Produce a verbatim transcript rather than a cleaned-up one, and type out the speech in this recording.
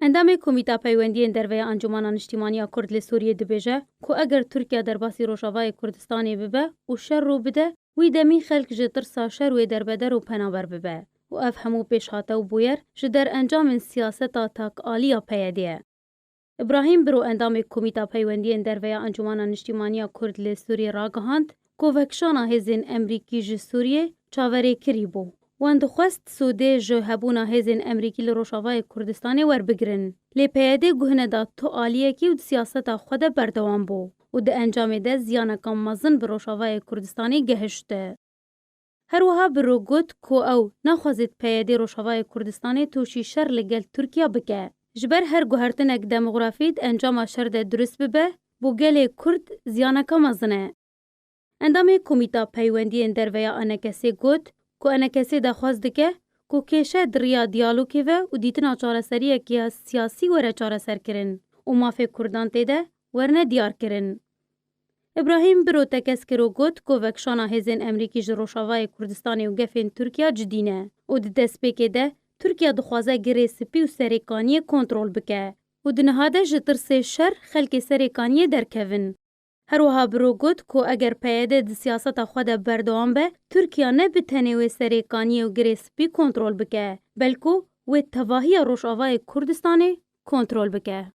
Endamê Komîta Peywendiyên Derve ya Encûmana Niştîmaniya Kurd li Sûriyê dibêje ku eger Tirkiye derbasî Rojavayê Kurdistanê bibe û şer rû bide, wî demî xelk ji tirsa şer wê derbeder û penaber bibe û ev hemû pêşhate û bûyer ji derencamên siyaseta takalî ya P Y D ye. Îbrahîm Biro, endamê Komîta Peywendiyên Derve ya Encûmana Niştîmaniya Kurd li Sûriyê ragihand ku vekişana hêzên Emrîkî ji Sûriyê çaverêkirî bû. Wan dixwest sûdê ji hebûna hêzên Emrîkî li Rojavayê Kurdistanê werbigirin. Lê P Y D guh neda tu aliyekî û di siyaseta xwe de berdewam bû û di encamê de ziyaneka mezin bi Rojavayê Kurdistanê gehişti. Her wiha Biro got ku ew naxwazêt P Y D Rojavayê Kurdistanê tûşî şer li gel Tirkiye bike. Ji ber her guhertinek demografî di encama şer de durist bibe, bo gelê Kurd ziyaneke mezin e. Endamê Komîta Peywendiyên Derve ya E N K S'ê got ku E N K S daxwaz dike ku kêşe di riya diyalogê ve û dîtina çareseriyeke ya siyasî were çareserkirin û mafê Kurdan tê de werne diyarkirin. Îbrahîm Biro tekez kir û got ku vekişana hêzên Emrîkî ji Rojavayê Kurdistanê û gefên Tirkiye cidî ne û di destpêkê de Tirkiye dixwaze Girê Spî û Serê Kaniyê kontrol bike û di niha de ji tirsê şer xelkê Serê Kaniyê derkevin. Her wiha Biro got ku eger P Y D di siyaseta xwe de berdewam be, Tirkiye ne bi tenê wê Serê Kaniyê û Girê Spî kontrol bike, belku wê tevahiya Rojavayê Kurdistanê kontrol bike.